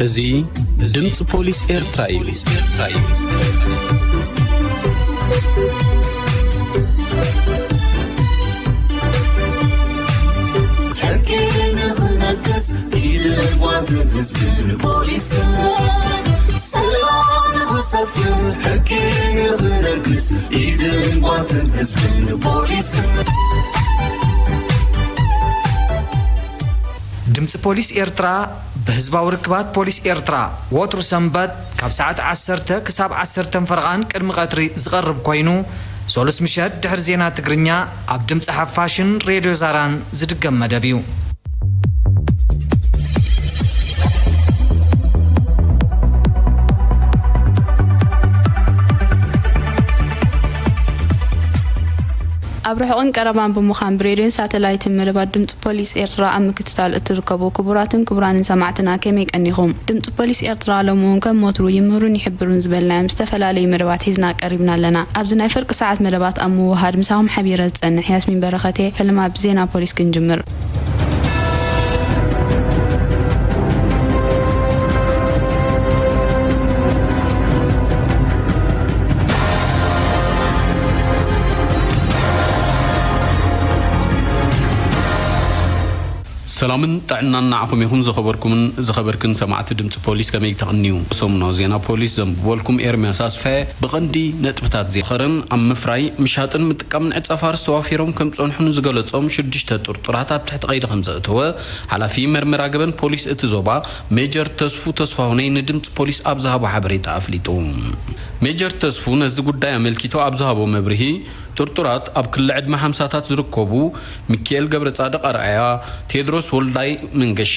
እዚ ድምፂ ፖሊስ ኤርትራ እዩ። ሕጊ ንኽነግስ ኢድን ጓንትን ህዝብን ፖሊስን፣ ሰላም ንኽሰፍን ሕጊ ንኽነግስ ኢድን ጓንትን ህዝብን ፖሊስን። ድምፂ ፖሊስ ኤርትራ ብህዝባዊ ርክባት ፖሊስ ኤርትራ ወትሩ ሰንበት ካብ ሰዓት ዓሰርተ ክሳብ ዓሰርተ ፈረቓን ቅድሚ ቀትሪ ዝቐርብ ኮይኑ፣ ሶሉስ ምሸት ድሕሪ ዜና ትግርኛ ኣብ ድምፂ ሓፋሽን ሬድዮ ዛራን ዝድገም መደብ እዩ። ኣብ ርሑቕን ቀረባን ብምዃን ብሬድዮን ሳተላይትን መደባት ድምፂ ፖሊስ ኤርትራ ኣብ ምክትታል እትርከቡ ክቡራትን ክቡራንን ሰማዕትና ከመይ ቀኒኹም? ድምፂ ፖሊስ ኤርትራ ሎሚ እውን ከም ወትሩ ይምህሩን ይሕብሩን ዝበልናዮም ዝተፈላለዩ መደባት ሒዝና ቀሪብና ኣለና። ኣብዚ ናይ ፍርቂ ሰዓት መደባት ኣብ ምውሃድ ምሳኹም ሓቢረ ዝጸንሕ ያስሚን በረኸቴ፣ ፈለማ ብዜና ፖሊስ ክንጅምር። ሰላምን ጥዕናን ንዓኹም ይኹን፣ ዝኸበርኩምን ዝኸበርክን ሰማዕቲ ድምፂ ፖሊስ፣ ከመይ ተቐንዩ? ሰሙናዊ ዜና ፖሊስ ዘንብበልኩም ኤርምያስ ኣስፋየ። ብቐንዲ ነጥብታት ዜና። ኸረን ኣብ ምፍራይ፣ ምሻጥን ምጥቃምን ዕጸ ፋርስ ተዋፊሮም ከም ጸንሑ ንዝገለጾም ሽዱሽተ ጥርጡራት ኣብ ትሕቲ ቀይዲ ከም ዘእተወ ሓላፊ መርመራ ገበን ፖሊስ እቲ ዞባ ሜጀር ተስፉ ተስፋሁነይ ንድምፂ ፖሊስ ኣብ ዝሃቦ ሓበሬታ ኣፍሊጡ። ሜጀር ተስፉ ነዚ ጉዳይ ኣመልኪቱ ኣብ ዝሃቦ መብርሂ፣ ጥርጡራት ኣብ ክሊ ዕድመ ሓምሳታት ዝርከቡ ሚካኤል ገብረጻድቕ ኣርኣያ፣ ቴድሮስ ወልዳይ መንገሻ፣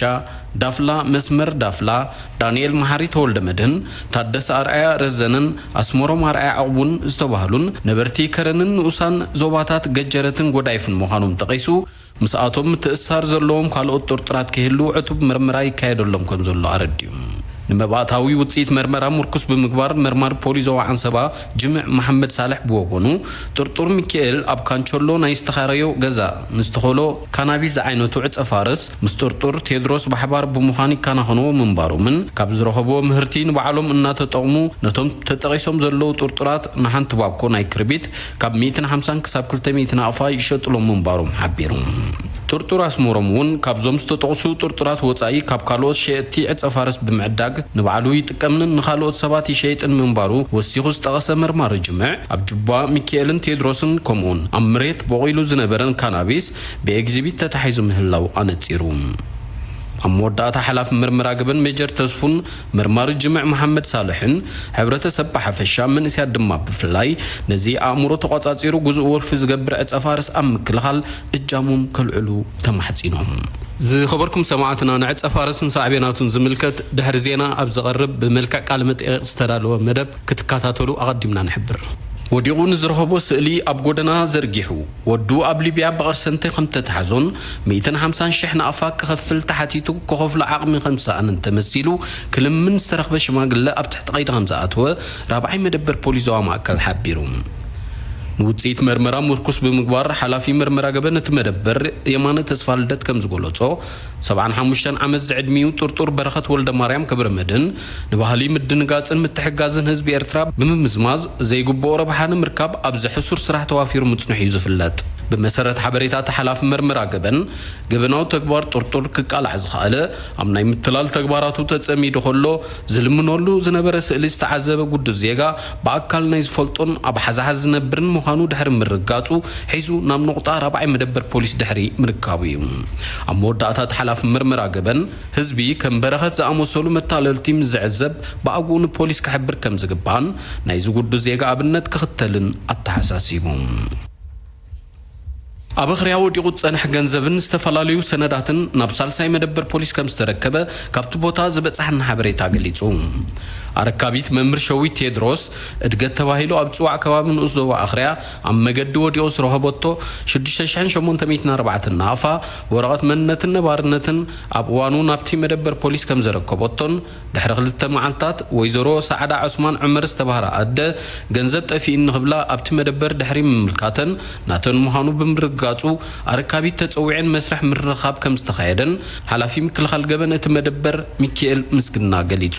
ዳፍላ መስመር ዳፍላ፣ ዳንኤል መሓሪ ተወልደ መድህን፣ ታደሰ ኣርኣያ ረዘነን ኣስመሮም ኣርኣያ ዕቑቡን ዝተባህሉን ነበርቲ ከረንን ንኡሳን ዞባታት ገጀረትን ጎዳይፍን ምዃኖም ጠቒሱ፣ ምስኣቶም ምትእስሳር ዘለዎም ካልኦት ጥርጡራት ክህልዉ ዕቱብ መርመራ ይካየደሎም ከም ዘሎ ኣረዲኡ። ንመባእታዊ ውጽኢት መርመራ ምርኩስ ብምግባር፣ መርማሪ ፖሊስ ዞባ ዓንሰባ ጅምዕ መሓመድ ሳልሕ ብወገኑ፣ ጥርጡር ሚካኤል ኣብ ካንቸሎ ናይ ዝተኻረዮ ገዛ ምስ ተኸሎ ካናቢስ ዝዓይነቱ ዕጸ ፋርስ ምስ ጥርጡር ቴድሮስ ብሓባር ብምዃን ይከናኸንዎ ምንባሮምን፣ ካብ ዝረኸብዎ ምህርቲ ንባዕሎም እናተጠቕሙ ነቶም ተጠቒሶም ዘለዉ ጥርጡራት ንሓንቲ ባኮ ናይ ክርቢት ካብ ሚእትን ሓምሳን ክሳብ ክልተ ሚእቲ ናቕፋ ይሸጥሎም ምንባሮም ሓቢሩ። ጥርጡር ኣስመሮም እውን ካብዞም ዝተጠቕሱ ጥርጡራት ወጻኢ ካብ ካልኦት ሸየጥቲ ዕጸ ፋርስ ብምዕዳግ ንባዕሉ ይጥቀምን ንኻልኦት ሰባት ይሸይጥን ምንባሩ ወሲኹ ዝጠቐሰ መርማሪ ጅምዕ፣ ኣብ ጁባ ሚካኤልን ቴድሮስን ከምኡውን ኣብ መሬት በቑሉ ዝነበረን ካናቢስ ብኤግዚቢት ተታሒዙ ምህላው ኣነጺሩ። ኣብ መወዳእታ ሓላፊ መርመራ ገበን ሜጀር ተስፉን መርማሪ ጅምዕ መሓመድ ሳልሕን፣ ሕብረተሰብ ብሓፈሻ መንእሰያት ድማ ብፍላይ ነዚ ኣእምሮ ተቖጻጺሩ ግዙእ ወልፊ ዝገብር ዕጸ ፋርስ ኣብ ምክልኻል እጃሞም ከልዕሉ ተማሕጺኖም። ዝኸበርኩም ሰማዕትና፣ ንዕጸ ፋርስን ሳዕቤናቱን ዝምልከት ድሕሪ ዜና ኣብ ዝቐርብ ብመልክዕ ቃለ መጠይቕ ዝተዳለወ መደብ ክትከታተሉ ኣቐዲምና ንሕብር። ወዲቑ ንዝረኸቦ ስእሊ ኣብ ጎደና ዘርጊሑ፣ ወዱ ኣብ ሊብያ ብቐርሰንቲ ከም ተታሕዞን ሚእትን ሓምሳን ሽሕ ናቕፋ ክኸፍል ተሓቲቱ ክኸፍሎ ዓቕሚ ከም ዝሰኣነን ተመሲሉ ክልምን ዝተረኽበ ሽማግለ ኣብ ትሕቲ ቀይዲ ከም ዝኣተወ ራብዓይ መደበር ፖሊስ ዞባ ማእከል ሓቢሩ። ንውጽኢት መርመራ ምርኩስ ብምግባር፣ ሓላፊ መርመራ ገበን እቲ መደበር የማነ ተስፋ ልደት ከም ዝገለጾ፣ ሰብዓን ሓሙሽተን ዓመት ዝዕድሚኡ ጥርጡር በረኸት ወልደ ማርያም ገብረ መድህን፣ ንባህሊ ምድንጋጽን ምትሕጋዝን ህዝቢ ኤርትራ ብምምዝማዝ፣ ዘይግብኦ ረብሓ ንምርካብ ኣብዚ ሕሱር ስራሕ ተዋፊሩ ምጽንሑ እዩ ዝፍለጥ። ብመሰረት ሓበሬታ እቲ ሓላፊ መርመራ ገበን፣ ገበናዊ ተግባር ጥርጡር ክቃላዕ ዝኸኣለ፣ ኣብ ናይ ምትላል ተግባራቱ ተጸሚዱ ከሎ፣ ዝልምነሉ ዝነበረ ስእሊ ዝተዓዘበ ግዱስ ዜጋ፣ ብኣካል ናይ ዝፈልጦን ኣብ ሓዛሓዝ ዝነብርን ምዃኑ ድሕሪ ምርጋጹ፣ ሒዙ ናብ ነቑጣ ራብዓይ መደበር ፖሊስ ድሕሪ ምርካቡ እዩ። ኣብ መወዳእታ እቲ ሓላፊ መርመራ ገበን፣ ህዝቢ ከም በረኸት ዝኣመሰሉ መታለልቲ ምስ ዝዕዘብ፣ ብኣግኡ ንፖሊስ ክሕብር ከም ዝግባእን ናይዚ ግዱስ ዜጋ ኣብነት ክኽተልን ኣተሓሳሲቡ። ኣብ ኣኽርያ ወዲቑ ዝጸንሐ ገንዘብን ዝተፈላለዩ ሰነዳትን ናብ ሳልሳይ መደበር ፖሊስ ከም ዝተረከበ ካብቲ ቦታ ዝበጻሕና ሓበሬታ ገሊጹ። ኣረካቢት መምህር ሸዊት ቴድሮስ እድገት ተባሂሉ ኣብ ዝጽዋዕ ከባቢ ንኡስ ዞባ ኣኽርያ ኣብ መገዲ ወዲቑ ዝረኸበቶ ሽዱሽተ ሽሕን ሸሞንተ ሚእትን ኣርባዕተን ናቕፋ ወረቐት መንነትን ነባርነትን ኣብ እዋኑ ናብቲ መደበር ፖሊስ ከም ዘረከበቶን፣ ድሕሪ ክልተ መዓልታት፣ ወይዘሮ ሰዓዳ ዑስማን ዑመር ዝተባህራ ኣደ፣ ገንዘብ ጠፊእኒ ክብላ ኣብቲ መደበር ድሕሪ ምምልካተን፣ ናተን ምዃኑ ብምርጋ-፣ ምርግጋጹ ኣረካቢት ተጸዊዐን መስርሕ ምርኻብ ከም ዝተኻየደን ሓላፊ ምክልኻል ገበን እቲ መደበር ሚኪኤል ምስግና ገሊጹ።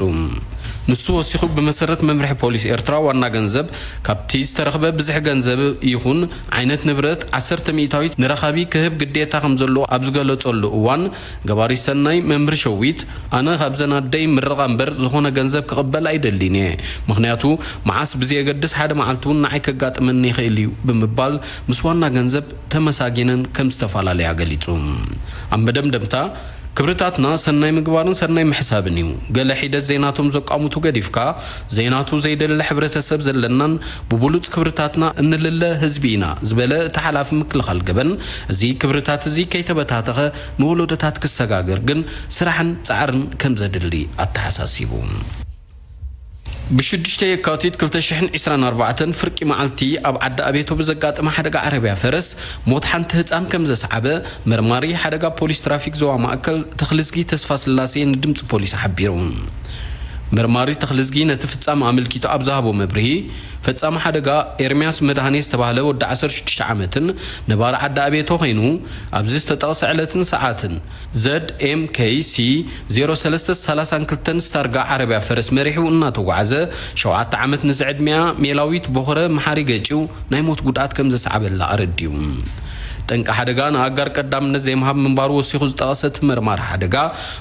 ንሱ ወሲኹ፣ ብመሰረት መምርሒ ፖሊስ ኤርትራ ዋና ገንዘብ ካብቲ ዝተረኽበ ብዝሒ ገንዘብ ይኹን ዓይነት ንብረት ዓሰርተ ሚእታዊት ንረኻቢ ክህብ ግዴታ ከም ዘለዎ ኣብ ዝገለጸሉ እዋን፣ ገባሪ ሰናይ መምህር ሸዊት፣ ኣነ ካብዘን ኣደይ ምርቓ እምበር ዝኾነ ገንዘብ ክቕበል ኣይደልን እየ። ምኽንያቱ መዓስ ብዘየገድስ ሓደ መዓልቲ እውን ንዓይ ከጋጥመኒ ይኽእል እዩ ብምባል ምስ ዋና ገንዘብ ተመሳጊነን ከም ዝተፈላለያ ገሊጹ። ኣብ መደምደምታ፣ ክብርታትና ሰናይ ምግባርን ሰናይ ምሕሳብን እዩ። ገለ ሒደት ዘይናቶም ዘቋሙቱ ገዲፍካ፣ ዘይናቱ ዘይደሊ ሕብረተሰብ ዘለናን ብብሉጽ ክብርታትና እንልለ ህዝቢ ኢና ዝበለ እቲ ሓላፊ ምክልኻል ገበን፣ እዚ ክብርታት እዚ ከይተበታተኸ ንወለዶታት ክሰጋገር ግን ስራሕን ጻዕርን ከም ዘድሊ ኣተሓሳሲቡ። ብሽዱሽተ የካቲት ክልተ ሽሕን ዕስራን ኣርባዕተን ፍርቂ መዓልቲ ኣብ ዓዲ ኣቤቶ ብዘጋጠመ ሓደጋ ዓረብያ ፈረስ ሞት ሓንቲ ህጻን ከም ዘስዓበ መርማሪ ሓደጋ ፖሊስ ትራፊክ ዞባ ማእከል ተኽልዝጊ ተስፋ ስላሴ ንድምጺ ፖሊስ ሓቢሩ። መርማሪ ተኽልዝጊ ነቲ ፍጻመ ኣመልኪቱ ኣብ ዝሃቦ መብርሂ፣ ፈጻሚ ሓደጋ ኤርምያስ መድሃኔ ዝተባህለ ወዲ ዓሰርተ ሽዱሽተ ዓመትን ነባሪ ዓዲ ኣቤቶ ኮይኑ፣ ኣብዚ ዝተጠቕሰ ዕለትን ሰዓትን ዘድ ኤም ከይ ሲ ዜሮ ሰለስተ ሰላሳን ክልተን ስታርጋ ዓረብያ ፈረስ መሪሑ እናተጓዓዘ፣ ሸውዓተ ዓመት ንዝዕድሚኣ ሜላዊት ቦኽረ መሓሪ ገጭው ናይ ሞት ጉድኣት ከም ዘስዓበላ ኣረዲኡ። ጠንቂ ሓደጋ ንኣጋር ቀዳምነት ዘይምሃብ ምንባሩ ወሲኹ ዝጠቐሰ እቲ መርማሪ ሓደጋ፣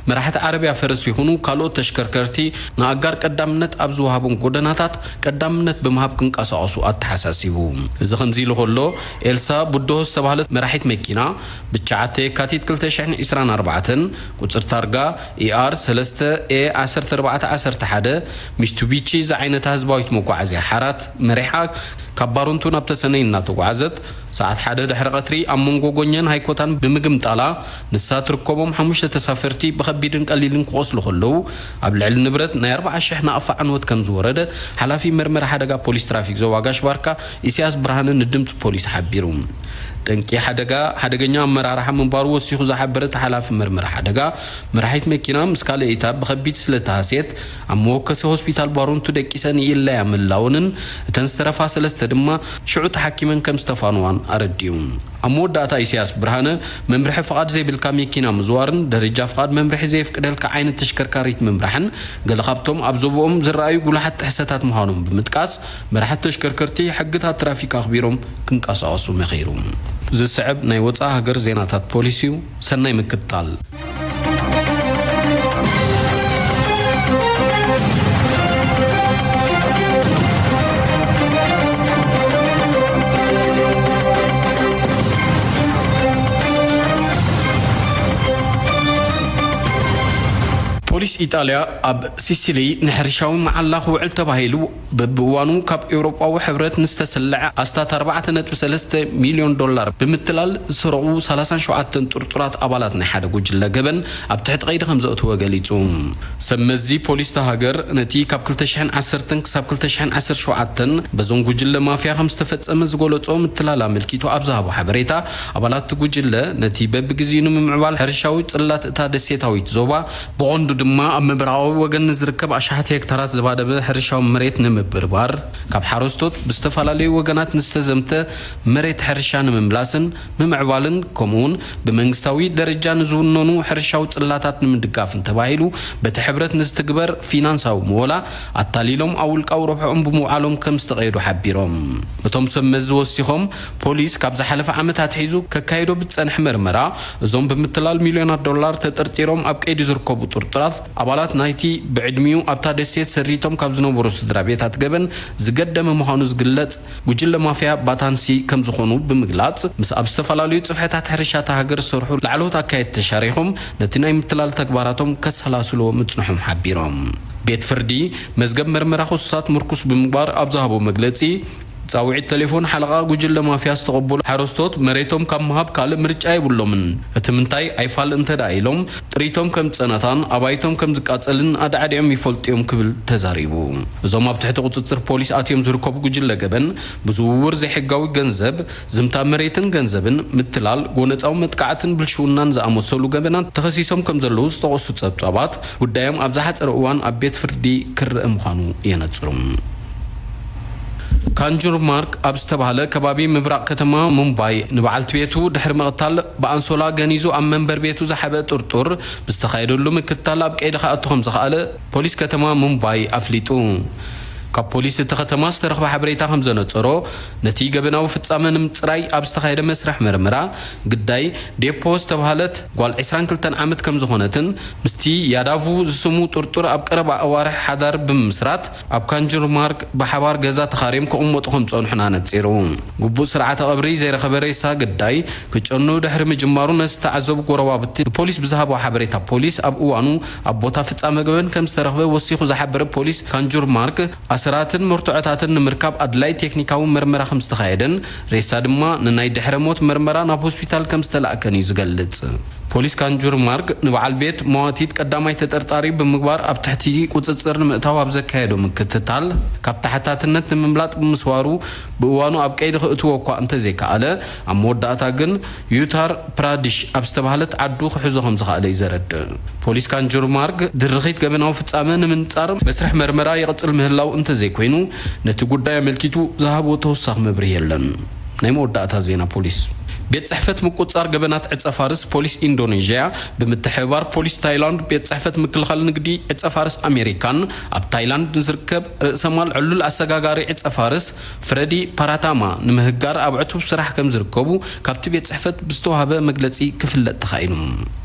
መራሕቲ ዓረብያ ፈረስ ይኹኑ ካልኦት ተሽከርከርቲ ንኣጋር ቀዳምነት ኣብ ዝወሃቦም ጎደናታት ቀዳምነት ብምሃብ ክንቀሳቐሱ ኣተሓሳሲቡ። እዚ ከምዚ ኢሉ ከሎ፣ ኤልሳ ቡድሆ ዝተባህለት መራሒት መኪና፣ ብትሽዓተ የካቲት ክልተ ሽሕን ዕስራን ኣርባዕተን፣ ቁጽሪ ታርጋ ኢ ኣር ሰለስተ ኤ ዓሰርተ ኣርባዕተ ዓሰርተ ሓደ ሚስቱቢቺ ዝዓይነታ ህዝባዊት መጓዓዝያ ሓራት መሪሓ ካብ ባሮንቱ ናብ ተሰነይ እናተጓዓዘት፣ ሰዓት ሓደ ድሕሪ ቀትሪ ኣብ መንጎ ጎኘን ሃይኮታን ብምግምጣላ፣ ንሳ ትርከቦም ሓሙሽተ ተሳፈርቲ ብኸቢድን ቀሊልን ክቖስሉ ከለዉ፣ ኣብ ልዕሊ ንብረት ናይ ኣርብዓ ሽሕ ናቕፋ ዕንወት ከም ዝወረደ ሓላፊ መርመራ ሓደጋ ፖሊስ ትራፊክ ዞባ ጋሽ ባርካ ኢሳያስ ብርሃነ ንድምፂ ፖሊስ ሓቢሩ። ጠንቂ ሓደጋ ሓደገኛ ኣመራርሓ ምንባሩ ወሲኹ ዝሓበረ እቲ ሓላፊ መርመራ ሓደጋ፣ መራሒት መኪና ምስ ካልኣይታ ብኸቢድ ስለ ተሃስየት ኣብ መወከሲ ሆስፒታል ባሮንቱ ደቂሰን ይእለያ ምህላወንን እተን ዝተረፋ ሰለስተ ድማ ሽዑ ተሓኪመን ከም ዝተፋንዋን ኣረዲኡ። ኣብ መወዳእታ ኢሳያስ ብርሃነ፣ መምርሒ ፍቓድ ዘይብልካ መኪና ምዝዋርን ደረጃ ፍቓድ መምርሒ ዘየፍቅደልካ ዓይነት ተሽከርካሪት ምምራሕን ገለ ካብቶም ኣብ ዞባኦም ዝረኣዩ ጉሉሓት ጥሕሰታት ምዃኖም ብምጥቃስ፣ መራሕቲ ተሽከርከርቲ ሕግታት ትራፊክ ኣኽቢሮም ክንቀሳቐሱ መኺሩ። ዝስዕብ ናይ ወጻኢ ሃገር ዜናታት ፖሊስ እዩ። ሰናይ ምክትታል። ፖሊስ ኢጣልያ ኣብ ሲሲሊ ንሕርሻዊ መዓላ ክውዕል ተባሂሉ በብእዋኑ ካብ ኤውሮጳዊ ሕብረት ንዝተሰለዐ ኣስታት ኣርባዕተ ነጥቢ ሰለስተ ሚልዮን ዶላር ብምትላል ዝሰረቑ ሰላሳን ሸውዓተን ጥርጡራት ኣባላት ናይ ሓደ ጉጅለ ገበን ኣብ ትሕቲ ቀይዲ ከም ዘእትወ ገሊጹ። ሰብ መዚ ፖሊስ እታ ሃገር ነቲ ካብ ክልተ ሽሕን ዓሰርተን ክሳብ ክልተ ሽሕን ዓሰርተ ሸውዓተን በዞም ጉጅለ ማፍያ ከም ዝተፈጸመ ዝገለጾ ምትላል ኣመልኪቱ ኣብ ዝሃቦ ሓበሬታ፣ ኣባላት እቲ ጉጅለ ነቲ በብግዜኡ ንምምዕባል ሕርሻዊ ጽላት እታ ደሴታዊት ዞባ፣ ብቐንዱ ድማ ኣብ ምብራቓዊ ወገን ንዝርከብ ኣሽሓት ሄክታራት ዝባደመ ሕርሻዊ መሬት ንምብርባር፣ ካብ ሓረስቶት ብዝተፈላለዩ ወገናት ንዝተዘምተ መሬት ሕርሻ ንምምላስን ምምዕባልን፣ ከምኡውን ብመንግስታዊ ደረጃ ንዝውነኑ ሕርሻዊ ጽላታት ንምድጋፍን ተባሂሉ በቲ ሕብረት ንዝትግበር ፊናንሳዊ ምወላ ኣታሊሎም ኣብ ውልቃዊ ረብሕኦም ብምውዓሎም ከም ዝተቐየዱ ሓቢሮም። እቶም ሰብ መዚ ወሲኾም፣ ፖሊስ ካብ ዝሓለፈ ዓመት ኣትሒዙ ከካይዶ ብዝጸንሐ መርመራ፣ እዞም ብምትላል ሚልዮናት ዶላር ተጠርጢሮም ኣብ ቀይዲ ዝርከቡ ጥርጡራት፣ ኣባላት ናይቲ ብዕድሚኡ ኣብታ ደሴት ሰሪቶም ካብ ዝነበሩ ስድራ ቤታት ገበን ዝገደመ ምዃኑ ዝግለጽ ጉጅለ ማፍያ ባታንሲ ከም ዝኾኑ ብምግላጽ፣ ምስ ኣብ ዝተፈላለዩ ጽፍሕታት ሕርሻ እታ ሃገር ዝሰርሑ ላዕለዎት ኣካየድቲ ተሻሪኾም ነቲ ናይ ምትላል ተግባራቶም ከሰላስልዎ ምጽንሖም ሓቢሮም። ቤት ፍርዲ መዝገብ መርመራ ክሱሳት ምርኩስ ብምግባር ኣብ ዝሃቦ መግለጺ፣ ጻውዒት ቴሌፎን ሓለቓ ጉጅለ ማፍያ ዝተቐበሉ ሓረስቶት መሬቶም ካብ ምሃብ ካልእ ምርጫ የብሎምን። እቲ ምንታይ ኣይፋል እንተ ደኣ ኢሎም፣ ጥሪቶም ከም ዝጸነታን ኣባይቶም ከም ዝቃጸልን ኣዳዕዲዖም ይፈልጡ እዮም ክብል ተዛሪቡ። እዞም ኣብ ትሕቲ ቁጽጽር ፖሊስ ኣትዮም ዝርከቡ ጉጅለ ገበን፣ ብዝውውር ዘይሕጋዊ ገንዘብ፣ ዝምታ መሬትን ገንዘብን፣ ምትላል፣ ጎነጻዊ መጥቃዕትን ብልሽውናን ዝኣመሰሉ ገበናት ተኸሲሶም ከም ዘለዉ ዝጠቐሱ ጸብጻባት፣ ጉዳዮም ኣብ ዝሓጸረ እዋን ኣብ ቤት ፍርዲ ክረአ ምዃኑ የነጽሩ። ካንጁር ማርግ ኣብ ዝተባህለ ከባቢ ምብራቕ ከተማ ሙምባይ፣ ንበዓልቲ ቤቱ ድሕሪ ምቕታል፣ ብኣንሶላ ገኒዙ ኣብ መንበር ቤቱ ዝሓበ ጥርጡር ብዝተኻየደሉ ምክትታል ኣብ ቀይዲ ክኣቱ ከም ዝኸኣለ ፖሊስ ከተማ ሙምባይ ኣፍሊጡ። ካብ ፖሊስ እቲ ከተማ ዝተረኽበ ሓበሬታ ከም ዘነጸሮ፣ ነቲ ገበናዊ ፍጻመ ንምጽራይ ኣብ ዝተኻየደ መስርሕ መርመራ፣ ግዳይ ዴፖ ዝተባህለት ጓል ዕስራን ክልተን ዓመት ከም ዝኾነትን ምስቲ ያዳቩ ዝስሙ ጥርጡር ኣብ ቀረባ ኣዋርሕ ሓዳር ብምምስራት፣ ኣብ ካንጁር ማርግ ብሓባር ገዛ ተኻርዮም ክቕመጡ ከም ዝጸንሑን ኣነጺሩ። ግቡእ ስርዓተ ቀብሪ ዘይረኸበ ሬሳ ግዳይ ክጨኑ ድሕሪ ምጅማሩ፣ ነዚ ዝተዓዘቡ ጎረባብቲ ንፖሊስ ብዝሃቦ ሓበሬታ፣ ፖሊስ ኣብ እዋኑ ኣብ ቦታ ፍጻመ ገበን ከም ዝተረኽበ ወሲኹ ዝሓበረ ፖሊስ ካንጁር ማርግ፣ ኣስራትን መርትዖታትን ንምርካብ ኣድላይ ቴክኒካዊ መርመራ ከም ዝተኻየደን፣ ሬሳ ድማ ንናይ ድሕረ ሞት መርመራ ናብ ሆስፒታል ከም ዝተላእከን እዩ ዝገልጽ። ፖሊስ ካንጁር ማርግ ንበዓል ቤት መዋቲት ቀዳማይ ተጠርጣሪ ብምግባር ኣብ ትሕቲ ቁጽጽር ንምእታው ኣብ ዘካየዶ ምክትታል፣ ካብ ተሓታትነት ንምምላጥ ብምስዋሩ፣ ብእዋኑ ኣብ ቀይዲ ክእትዎ እኳ እንተዘይከኣለ፣ ኣብ መወዳእታ ግን ዩታር ፕራዲሽ ኣብ ዝተባህለት ዓዱ ክሕዞ ከም ዝኸኣለ እዩ ዘረድእ። ፖሊስ ካንጁር ማርግ ድርኺት ገበናዊ ፍጻመ ንምንጻር መስርሕ መርመራ ይቕጽል ምህላው እንተዘይኮይኑ፣ ነቲ ጉዳይ ኣመልኪቱ ዝሃቦ ተወሳኺ መብርሂ የለን። ናይ መወዳእታ ዜና ፖሊስ። ቤት ጽሕፈት ምቁጽጻር ገበናት ዕጸ ፋርስ ፖሊስ ኢንዶኔዥያ ብምትሕብባር ፖሊስ ታይላንድ፣ ቤት ጽሕፈት ምክልኻል ንግዲ ዕጸ ፋርስ ኣሜሪካን ኣብ ታይላንድ ንዝርከብ ርእሰማል ዕሉል ኣሰጋጋሪ ዕጸ ፋርስ ፍረዲ ፓራታማ ንምህጋር ኣብ ዕቱብ ስራሕ ከም ዝርከቡ ካብቲ ቤት ጽሕፈት ብዝተዋህበ መግለጺ ክፍለጥ ተኻኢሉ።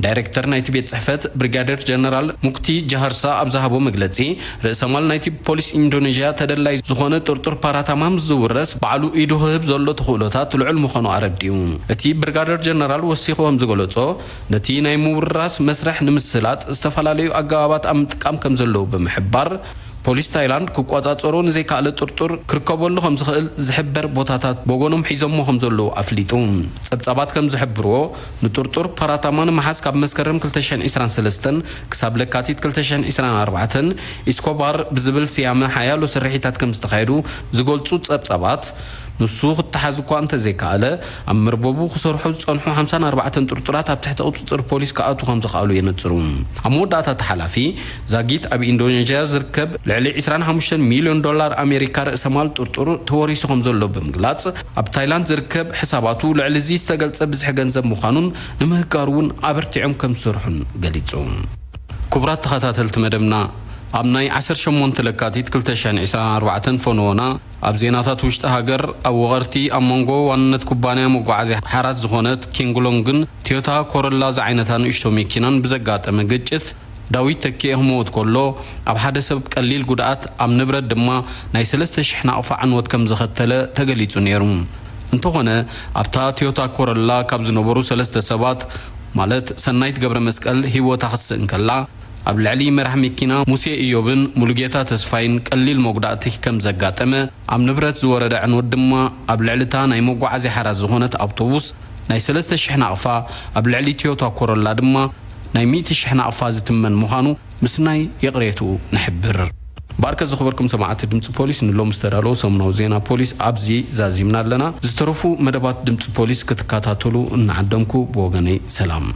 ዳይሬክተር ናይቲ ቤት ጽሕፈት ብሪጋደር ጀነራል ሙክቲ ጃሃርሳ ኣብ ዝሃቦ መግለጺ፣ ርእሰማል ናይቲ ፖሊስ ኢንዶኔዥያ ተደላይ ዝኾነ ጥርጡር ፓራታማ ምስ ዝውረስ፣ ባዕሉ ኢዱ ክህብ ዘሎ ተኽእሎታት ልዑል ምዃኑ ኣረዲኡ። እቲ ብሪጋደር ጀነራል ወሲኹ ከም ዝገለጾ፣ ነቲ ናይ ምውርራስ መስርሕ ንምስላጥ ዝተፈላለዩ ኣገባባት ኣብ ምጥቃም ከም ዘለዉ ብምሕባር፣ ፖሊስ ታይላንድ ክቆጻጸሮ ንዘይከኣለ ጥርጡር ክርከበሉ ከም ዝኽእል ዝሕበር ቦታታት ብወገኖም ሒዞሞ ከም ዘለዉ ኣፍሊጡ። ጸብጻባት ከም ዝሕብርዎ፣ ንጥርጡር ፓራታማ ንምሓዝ ካብ መስከረም ክልተ ሽሕን ዕስራን ሰለስተን ክሳብ ለካቲት ክልተ ሽሕን ዕስራን ኣርባዕተን ኢስኮባር ብዝብል ስያመ ሓያሎ ስርሒታት ከም ዝተኻየዱ ዝገልጹ ጸብጻባት፣ ንሱ ክተሓዝ እኳ እንተዘይከኣለ፣ ኣብ መርበቡ ክሰርሑ ዝጸንሑ ሓምሳን ኣርባዕተን ጥርጡራት ኣብ ትሕቲ ቁጽጽር ፖሊስ ክኣትዉ ከም ዝኸኣሉ የነጽሩ። ኣብ መወዳእታ እቲ ሓላፊ፣ ዛጊት ኣብ ኢንዶኔዥያ ዝርከብ ልዕሊ ዕስራን ሓሙሽተን ሚልዮን ዶላር ኣሜሪካ ርእሰማል ጥርጡር ተወሪሱ ከም ዘሎ ብምግላጽ፣ ኣብ ታይላንድ ዝርከብ ሕሳባቱ ልዕሊ እዚ ዝተገልጸ ብዝሒ ገንዘብ ምዃኑን ንምህጋሩ እውን ኣበርቲዖም ከም ዝሰርሑን ገሊጹ። ክቡራት ተኸታተልቲ መደብና፣ ኣብ ናይ ዓሰርተ ሸሞንተ ለካቲት ክልተ ሽሕን ዕስራን ኣርባዕተን ፈነወና ኣብ ዜናታት ውሽጢ ሃገር፣ ኣብ ወቐርቲ ኣብ መንጎ ዋንነት ኩባንያ መጓዓዝያ ሓራት ዝኾነት ኪንግሎንግን ቶዮታ ኮረላ ዝዓይነታ ንእሽቶ መኪናን ብዘጋጠመ ግጭት፣ ዳዊት ተኪኤ ክመውት ከሎ፣ ኣብ ሓደ ሰብ ቀሊል ጉድኣት፣ ኣብ ንብረት ድማ ናይ ሰለስተ ሽሕ ናቕፋ ዕንወት ከም ዘኸተለ ተገሊጹ ነይሩ። እንተኾነ፣ ኣብታ ቶዮታ ኮረላ ካብ ዝነበሩ ሰለስተ ሰባት፣ ማለት ሰናይት ገብረ መስቀል ህይወታ ክትስእ እንከላ፣ ኣብ ልዕሊ መራሕ መኪና ሙሴ ኢዮብን ሙሉጌታ ተስፋይን ቀሊል መጉዳእቲ ከም ዘጋጠመ፣ ኣብ ንብረት ዝወረደ ዕንወት ድማ ኣብ ልዕሊ እታ ናይ መጓዓዝያ ሓራ ዝኾነት ኣውቶቡስ ናይ ሰለስተ ሽሕ ናቕፋ፣ ኣብ ልዕሊ ቶዮታ ኮሮላ ድማ ናይ ሚእቲ ሽሕ ናቕፋ ዝትመን ምዃኑ ምስናይ ይቕሬትኡ ንሕብር። ባርከ ዝኽበርኩም ሰማዕቲ ድምፂ ፖሊስ፣ ንሎም ዝተዳለዉ ሰሙናዊ ዜና ፖሊስ ኣብዚ ዛዚምና ኣለና። ዝተረፉ መደባት ድምፂ ፖሊስ ክትከታተሉ እናዓደምኩ፣ ብወገነይ ሰላም።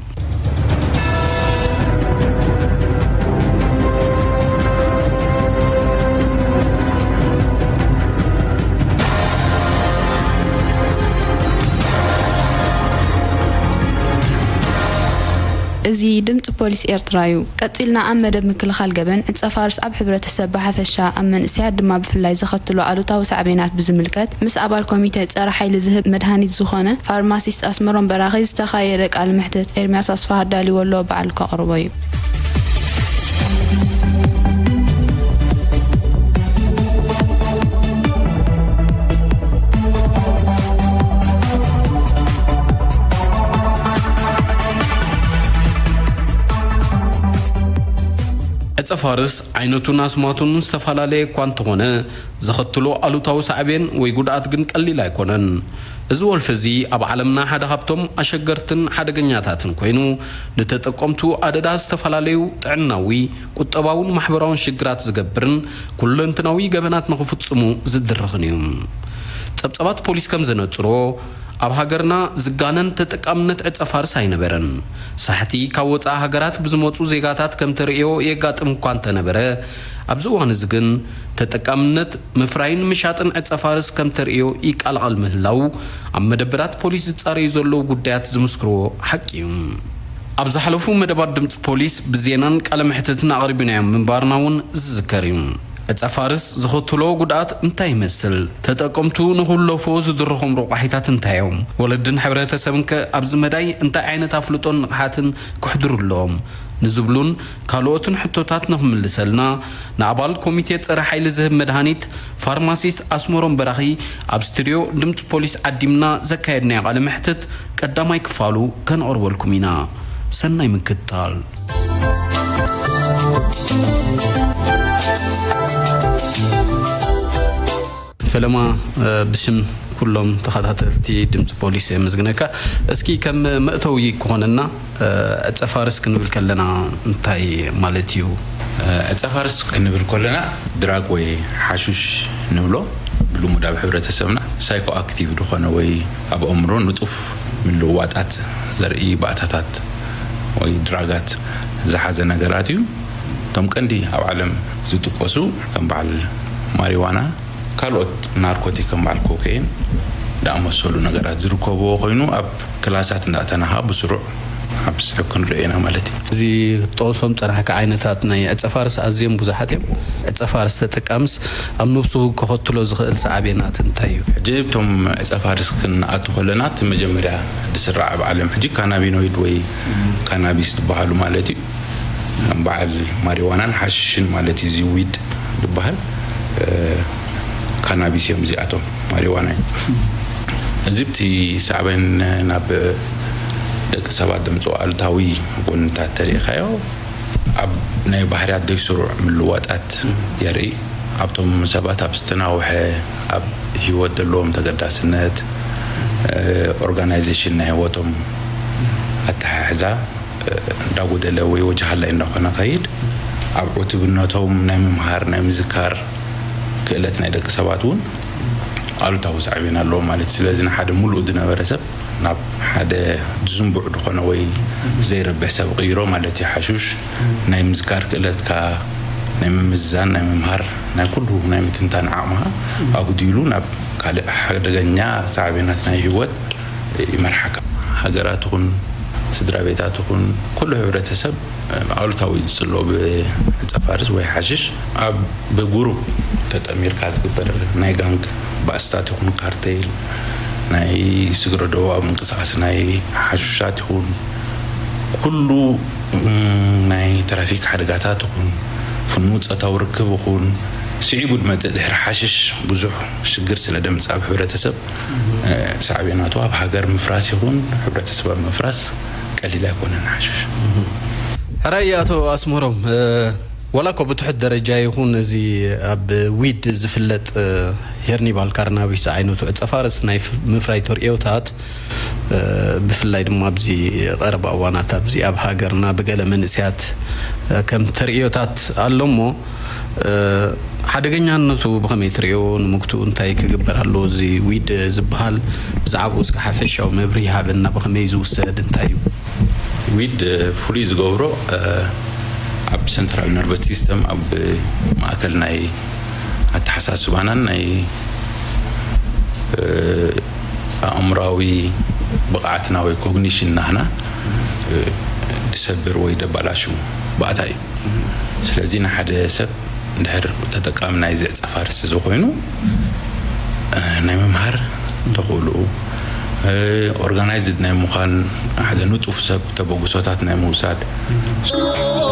እዚ ድምፂ ፖሊስ ኤርትራ እዩ። ቀጺልና ኣብ መደብ ምክልኻል ገበን፣ ዕጸ ፋርስ ኣብ ሕብረተሰብ ብሓፈሻ፣ ኣብ መንእሰያት ድማ ብፍላይ ዘኸትሎ ኣሉታዊ ሳዕቤናት ብዝምልከት፣ ምስ ኣባል ኮሚተ ጸረ ሓይሊ ዝህብ መድሃኒት ዝኾነ ፋርማሲስት ኣስመሮም በራኺ ዝተኻየደ ቃለ መሕትት ኤርምያስ ኣስፍሃ ኣዳልዎ ኣሎ፣ በዓል ከቕርቦ እዩ። ዕጸ ፋርስ ዓይነቱን ኣስማቱን ዝተፈላለየ እኳ እንተኾነ፣ ዘኸትሎ ኣሉታዊ ሳዕቤን ወይ ጉድኣት ግን ቀሊል ኣይኮነን። እዚ ወልፊ እዚ ኣብ ዓለምና ሓደ ካብቶም ኣሸገርትን ሓደገኛታትን ኮይኑ፣ ንተጠቀምቱ ኣደዳ ዝተፈላለዩ ጥዕናዊ፣ ቁጠባውን ማሕበራውን ሽግራት ዝገብርን ኩለንትናዊ ገበናት ንኽፍጽሙ ዝድርኽን እዩ። ጸብጻባት ፖሊስ ከም ዘነጽሮ፣ ኣብ ሃገርና ዝጋነን ተጠቃምነት ዕጸ ፋርስ ኣይነበረን። ሳሕቲ ካብ ወጻኢ ሃገራት ብዝመጹ ዜጋታት ከም ተርእዮ የጋጥም እኳ እንተነበረ፣ ኣብዚ እዋን እዚ ግን ተጠቃምነት ምፍራይን ምሻጥን ዕጸ ፋርስ ከም ተርእዮ ይቃላቐል ምህላው ኣብ መደበራት ፖሊስ ዝጻረዩ ዘለዉ ጉዳያት ዝምስክርዎ ሓቂ እዩ። ኣብ ዝሓለፉ መደባት ድምፂ ፖሊስ ብዜናን ቃለ መሕትትን ኣቕሪብናዮም ምንባርና እውን ዝዝከር እዩ። ዕጸ ፋርስ ዘኸትሎ ጉድኣት እንታይ ይመስል? ተጠቀምቱ ንኽለፎ ዝድርኾም ረቋሒታት እንታይ እዮም? ወለድን ሕብረተሰብን ከ ኣብዚ መዳይ እንታይ ዓይነት ኣፍልጦን ንቕሓትን ክሕድሩ ኣለዎም? ንዝብሉን ካልኦትን ሕቶታት ንኽምልሰልና ንኣባል ኮሚቴ ጸረ ሓይሊ ዝህብ መድሃኒት ፋርማሲስት ኣስመሮም በራኺ ኣብ ስቱድዮ ድምፂ ፖሊስ ዓዲምና ዘካየድናዮ ቃለ መሕትት ቀዳማይ ክፋሉ ከነቕርበልኩም ኢና። ሰናይ ምክትታል። ፈለማ፣ እ፣ ብሽም ኩሎም ተኸታተልቲ ድምፂ ፖሊስ የመስግነካ። እስኪ ከም መእተዊ ክኾነና፣ እ፣ ዕጸ ፋርስ ክንብል ከለና እንታይ ማለት እዩ? እ፣ ዕጸ ፋርስ ክንብል ከለና ድራግ ወይ ሓሹሽ ንብሎ። ብልሙድ ኣብ ሕብረተሰብና ሳይኮ ኣክቲቭ ዝኾነ ወይ ኣብ ኣእምሮ ንጡፍ ምልውዋጣት ዘርኢ ባእታታት ወይ ድራጋት ዝሓዘ ነገራት እዩ። እቶም ቀንዲ ኣብ ዓለም ዝጥቀሱ ከም በዓል ማሪዋና፣ ካልኦት ናርኮቲክ ከም በዓል ኮኬይን ዝኣመሰሉ ነገራት ዝርከብዎ ኮይኑ፣ ኣብ ክላሳት እንዳእተና ከዓ ብስሩዕ ኣብ ስዕብ ክንሪኦ ኢና ማለት እዩ። እዚ ክትጠቕሶም ዝጸናሕካ ዓይነታት ናይ ዕጸ ፋርስ ኣዝዮም ብዙሓት እዮም። ዕጸ ፋርስ ተጠቃምስ ኣብ ነብሱ ከኸትሎ ዝኽእል ሳዕቤናት እንታይ እዩ? ሕጂ እቶም ዕጸ ፋርስ ክንኣቱ ከለና፣ እቲ መጀመርያ ዝስራዕ ኣብ ዓለም ሕጂ ካናቢኖይድ ወይ ካናቢስ ዝበሃሉ ማለት እዩ። ከም በዓል ማሪዋናን ሓሽሽን ማለት እዩ። እዚ ዊድ ዝበሃል፣ እ፣ ካናቢስ እዮም እዚኣቶም፣ ማሪዋና እዩ። እዚ ብቲ ሳዕቤን ናብ ደቂ ሰባት ዘምፅኦ ኣሉታዊ ጎንታት ተሪእኻዮ፣ ኣብ ናይ ባህርያት ዘይስሩዕ ምልዋጣት የርኢ። ኣብቶም ሰባት ኣብ ዝተናውሐ ኣብ ህይወት ዘለዎም ተገዳስነት፣ እ፣ ኦርጋናይዜሽን ናይ ህይወቶም ኣተሓሕዛ፣ እ፣ እንዳጎደለ ወይ ወጃሃላይ እንዳኾነ ከይድ፣ ኣብ ዕቱብነቶም ናይ ምምሃር ናይ ምዝካር ክእለት ናይ ደቂ ሰባት እውን ኣሉታዊ ሳዕቤን ኣለዎ ማለት እዩ። ስለዚ ንሓደ ሙሉእ ዝነበረ ሰብ ናብ ሓደ ዝንቡዕ ዝኾነ ወይ ዘይረብሕ ሰብ ቅይሮ ማለት እዩ። ሓሹሽ ናይ ምዝካር ክእለትካ፣ ናይ ምምዝዛን፣ ናይ ምምሃር፣ ናይ ኩሉ ናይ ምትንታን ዓቕምኻ ኣጉዲሉ ናብ ካልእ ሓደገኛ ሳዕቤናት ናይ ህይወት ይመርሓካ። ሃገራት ይኹን ስድራ ቤታት ይኹን ኩሉ ሕብረተሰብ ኣሉታዊ ዝጽሎ ብዕጸ ፋርስ ወይ ሓሽሽ ኣብ ብጉሩፕ ተጠሚርካ ዝግበር ናይ ጋንግ ባእስታት ይኹን ካርቴል፣ ናይ ስግረ ዶብ ኣብ ምንቅስቃስ ናይ ሓሹሻት ይኹን ኩሉ፣ እም፣ ናይ ትራፊክ ሓደጋታት ይኹን ፍኑ ጾታዊ ርክብ ይኹን ስዒቡ ዝመጽእ ድሕሪ ሓሽሽ ብዙሕ ሽግር ስለ ደምጽእ ኣብ ሕብረተሰብ፣ እ፣ ሳዕቤናቱ ኣብ ሃገር ምፍራስ ይኹን ሕብረተሰብ ኣብ ምፍራስ ቀሊል ኣይኮነን ሓሽሽ። ሕራይ ኣቶ ኣስመሮም፣ እ፣ ዋላ እኮ ብትሑት ደረጃ ይኹን እዚ ኣብ ዊድ ዝፍለጥ፣ እ፣ ሄርኒባል ካርናቢስ ዓይነቱ ዕጸ ፋርስ ናይ ፍ-፣ ምፍራይ ተርእዮታት፣ እ፣ ብፍላይ ድማ ኣብዚ ቀረባ እዋናት ኣብዚ ኣብ ሃገርና ብገለ መንእሰያት፣ እ፣ ከም ተርእዮታት ኣሎ እሞ፣ እ፣ ሓደገኛነቱ ብኸመይ ትርእዮ? ንምግትኡ እንታይ ክግበር ኣለዎ? እዚ ዊድ ዝበሃል ብዛዕባኡ እስከ ሓፈሻዊ መብርሂ ሃበና። ብኸመይ ዝውሰድ? እንታይ እዩ? ዊድ፣ እ፣ ፍሉይ ዝገብሮ፣ እ፣ ኣብ ሰንትራል ነርቨስ ሲስተም፣ ኣብ ማእከል ናይ ኣተሓሳስባናን ናይ፣ እ፣ ኣእምራዊ ብቕዓትና ወይ ኮግኒሽን ናህና፣ እ፣ ዝሰብር ወይ ደባላሹ ባእታ እዩ። ስለዚ ንሓደ ሰብ እንድሕር ተጠቃሚ ናይዚ ዕጸ ፋርስ እዚ ኮይኑ፣ እ፣ ናይ ምምሃር ተኽእልኡ፣ እ፣ ኦርጋናይዝድ ናይ ምዃን፣ ሓደ ንጡፍ ሰብ ተበግሶታት ናይ ምውሳድ፣